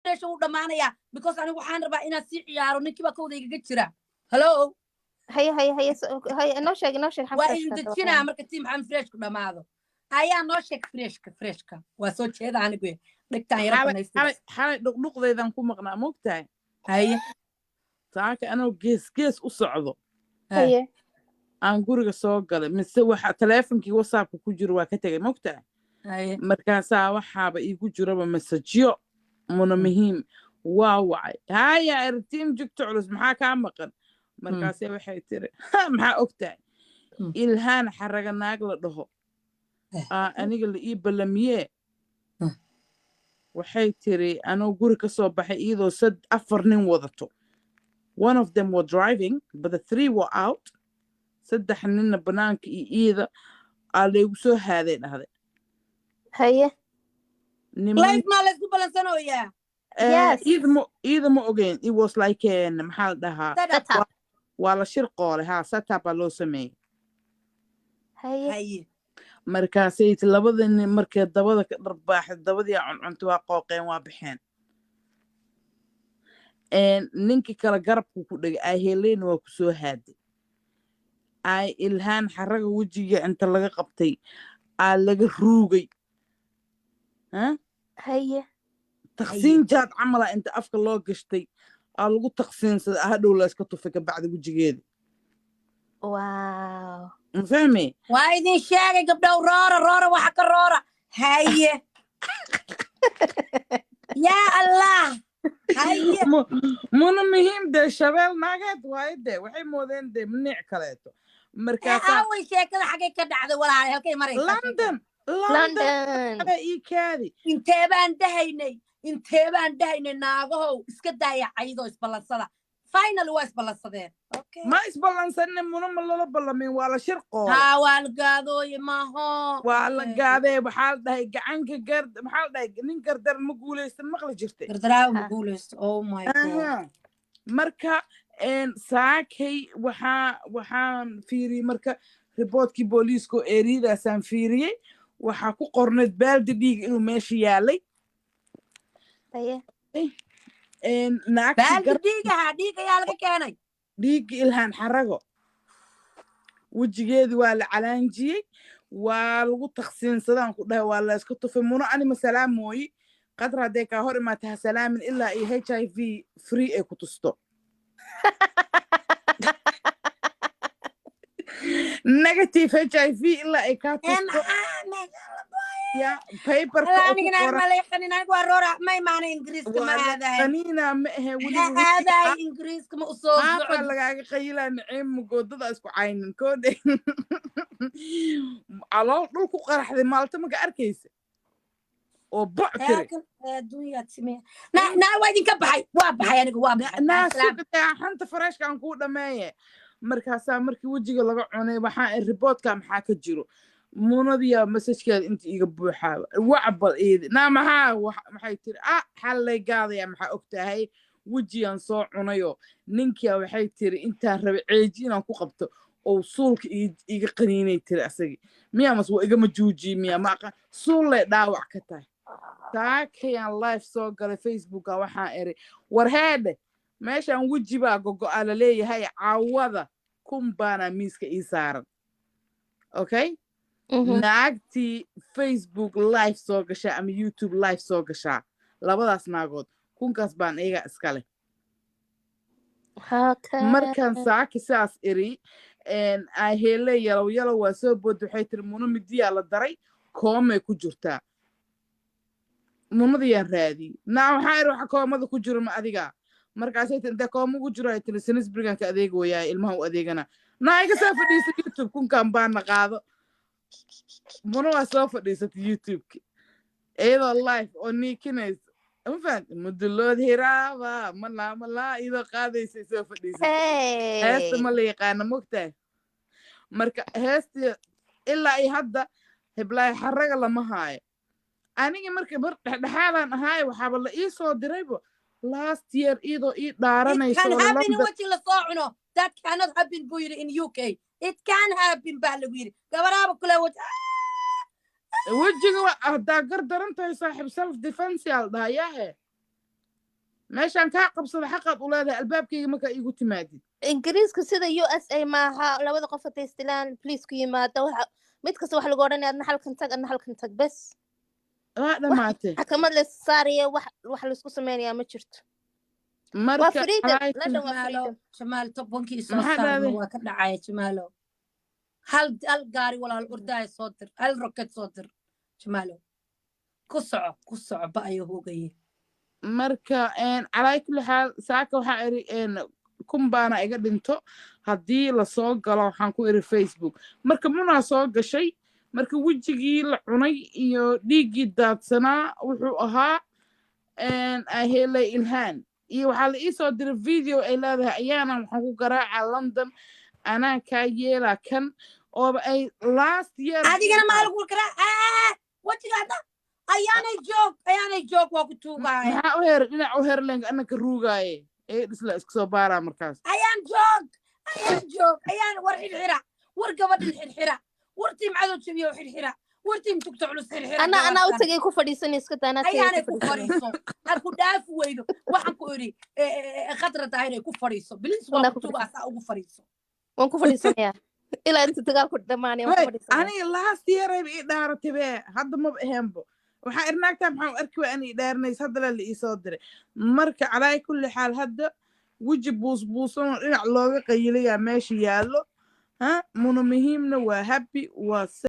Fresh uu dhamaanayaa because anigu waxaan rabaa inaan sii ciyaaro. Ninkii baa kowda igaga jira. Hello? Haye, haye, haye, haye, inoo sheeg, inoo sheeg. Waa Xamdi idin Freshka. Dejinaa marka team Xamdi Freshku dhamaado ayaa noo sheeg. Freshka waa soo jeeda, anigu dhegtaan yara Xalay banaystay. Xalay dhuqdhuqdaydan ku maqnaa, mogtahay? Haye. Saaka anoo gees gees u socdo Haye. aan guriga soo galay, mise waxa taleefonkii WhatsAppka ku jiro waa ka tegay, mogtahay? Haye. Markaasaa waxaaba iigu jiraba messageyo Muna Muhiim. Waa wacay, haya ertiim jugta culus, maxaa kaa maqan? Markaasee waxay tiri, "Ha, maxaa ogtahay?" Ilhaan Xaraga naag la dhaho aa aniga la ii ballamiyee. Waxay tiri anoo guri ka soo baxay iyadoo sad afar nin wadato. One of them were driving, but the three were out. Saddex ninna banaanka iyo iida aa laygu soo haaday, dhahday. Haye. Niman Live maa laysku ballansanayaa? Yes. Iida ma ogeyn. It was like maxaa la dhahaa? Setup. Setup. Waa la shir qoolay, ha, setup baa loo sameeyey. Haye. Haye. Markaasay ti labada nin markay dabada ka dharbaaxay, dabadii aa cuncuntay, waa qooqeen, waa baxeen. Ninkii kale garabku ku dhegay, ay heleyna waa ku soo haaday. Ay Ilhaan Xaraga wejiga inta laga qabtay aa laga ruugay, ha. Haye. Taqsiin jaad camala inta afka loo gashtay aa lagu taqsiinsaday, hadhow la iska tufay kabacdi wejigeeda. Wow. Ma fahmi? Waa idin sheegay, gabdhow, roora, roora, waxa ka roora. Haye, yaa Allah, haye. Muna Muhiim dee shabeel naageed waaye dee, waxay moodeen dee miniic kaleeto. Markaasaa Aaway sheekada? Xaggay ka dhacday, walaal? Halkay maraysaa sheekada? London, London. London. Ada ii kaadi. Intee baan dhahaynay, intee baan dhahaynay, naagahow iska daaya caydoo isballansada? Finally waa isballansadeen, okay. Ma isballansanin Muna, ma lala ballamin, waa la shir qoolay. Haa, waa la gaadooye maaho. Waa la Okay. gaadee. Waxaa la dhahay gacanka gar, maxaa la dhahay, nin gardaran ma guulaysan, maqli jirtay? Gardaraawo ma Ah. guulaysto. Oh my God. Aha. Marka saakay waxaan fiiriyey marka reportkii booliiska oo eriyadaasaan fiiriyey, waxaa ku qornayd baaldi dhiig inuu meesha yaalay. Haye. Naagtii Baaldi gar dhiigaha, dhiig ayaa laga keenay. Dhiigga Ilhaan Xarago wejigeedii waa la calaanjiyey, waa lagu taqsiinsadaan ku dhahay, waa la iska tufay. Muno, anima salaamooyi qadar hadday kaa hor imaata, ha salaamin ilaa iyo HIV free ay ku tusto, negative HIV ilaa ay kaa Ee, tusto. Maxaa meesha ya paperka oo ku anigana qoran. Ma layqanin anigu, waa roora, ma imaana Ingiriiska, ma Waa la aadaay. qaniina ma ahe. Ma Weliba wejiga aadaay Ingiriiska, ma usoo haafaa socod. Lagaaga qayilaa Naciim, mugoodada isku caynin koodhe, calool dhul ku qaraxday maalta maka arkaysa oo boc tiri. Halkan adduunyaad simee na na, waa idinka baxay, waa baxay anigu, waa baxay. Naa. Salaam. Sugtaa, xanta freshka aan kuu dhameeye. Markaasaa markii wejiga laga cunay, waxaa reportka maxaa ka jiro, Munadiya messagekeeda inta iiga buuxaaba, wacbal iidi naa maxaa maxay tiri, ah, xallay gaadaya, maxaa og tahay, wejigaan soo cunayo ninkia. Waxay tiri intaan rabay ceeji inaan ku qabto oo suulka iiga qaniinay, tiri asagii miyaa mas waa igama juujiye miyaa ma aqaan, suullay dhaawac ka tahay. Taakayaan live soo galay Facebooka, waxaan iri, war heedhe, meeshaan weji baa gogo'a laleeyahay, caawada 1000 baanaa miiska ii saaran, okay? Naagtii Facebook live soo gashaa ama YouTube live soo gashaa, labadaas naagood 1000-kaas baan iyaga iska leh. Markaan saaki saas iri, ahele yalow yalow waa soo booda, waxay tiri, Muno midiyaa la daray, koomay ku jirtaa. Munadiyaan raadiyey, naa waxaa iri, waxa koomada ku jiro ma adiga? Markaasay tiri, intee kooma ugu jiro? Ay tiri, Sainsburygan ka adeegi wayaa, ilmaha u adeegana. Naa iga soo fadhiisa YouTube, 1000-kan baana qaado. Muna waa soo fadhiisatay YouTube-ki iyadoo live oo niikinaysa, ma fahamti, mudulood hiraaba malaa malaa iyadoo qaadaysay soo fadhiisatay. Heesta ma la yaqaana, mogtahay? Marka heestii ilaa iyo hadda Hiblaayo Xaraga lama haayo. Aniga marka mar dhexdhexaadaan ahaay, waxaaba la ii soo diraybo last year iyadoo ii dhaaranayso. It can oo happen in London weji lasoo cuno. That cannot happen buu yidhi in UK. It can happen baa lagu yidhi gabadhaaba kule waj. Wejiga haddaa gar daran tahay, saaxiib, self defense yaa la dhahaa yaahe. Meeshaan kaa qabsada xaqaad u leedahay albaabkayga markaa iigu timaadid. Ingiriisku sida USA maaha. Labada qof hadday istilaan, police ku yimaado, waxa mid kasta waxa lagu odhanaya, "Adna halkan tag, adna halkan tag," bes. Waa dhammaatay. Maxkamad la saaraya, wax laisku sameynayaa ma jirto. Waa Marka freedom. London waa Jamaalo. freedom. Jamaal, 10-kii soo Maxaa saarno. dhahday? Waa ka dhacaya, Jamaalo. Hal hal gaari, walaal, ordaaya soo dir, hal rocket soo dir. Jamaalo, ku soco, ku soco, ba ayuu hoogaye. Marka calaa kulli xaal, saaka waxaa iri kun baana iga dhinto haddii lasoo galo. Waxaan ku iri Facebook marka Munaa soo gashay, marka wejigii la cunay iyo dhiiggii daadsanaa wuxuu ahaa ahelay Ilhaan iyo waxaa la ii soo diray video ay leedahay, "Ayaana waxaan ku garaacaa London, anaa kaa yeelaa," kan ooba ay last year. Adigana maa lagu karaa wejiga hadda? Ayaanay joog, ayaanay joog, waa ku tuugaaya. Maxaa u heer dhinac u herlenka anaka ruugaaye ee dhisla iska soo baaraa markaas. Ayaan joog, ayaan joog, ayaan war xirxira, war gabadhan xirxira, war team cadow jabiyo xirxira, war team tugta culus xirxira. Anaa u Gabadhan. tagay ku fadhiisanay, iska daa, anaa tagay. Ayaanay ku ku fadhiisanay. Fadhiiso, ha ku dhaafi weydo. Waxaan ku idhi Khadra Daahir ku fadhiiso, please, waa Anaa ku ku tuugaasaa, ugu fadhiiso. Waan ku fadhiisanayaa ilaa inta dagaalku dhamaanaya, waan ku Wey, fadhiisanaya. Aniga last year ayba ii dhaaratay be, hadda maba aheenbo. Waxaa iri, "Naagtaa maxaan u arki waa ani ii dhaaranaysa?" Hadda laa la ii soo diray. Marka calaa kulli xaal, hadda weji buusbuusan oo dhinac looga qayilayaa meesha yaallo. Ha, Muna muhiimna waa happy, waa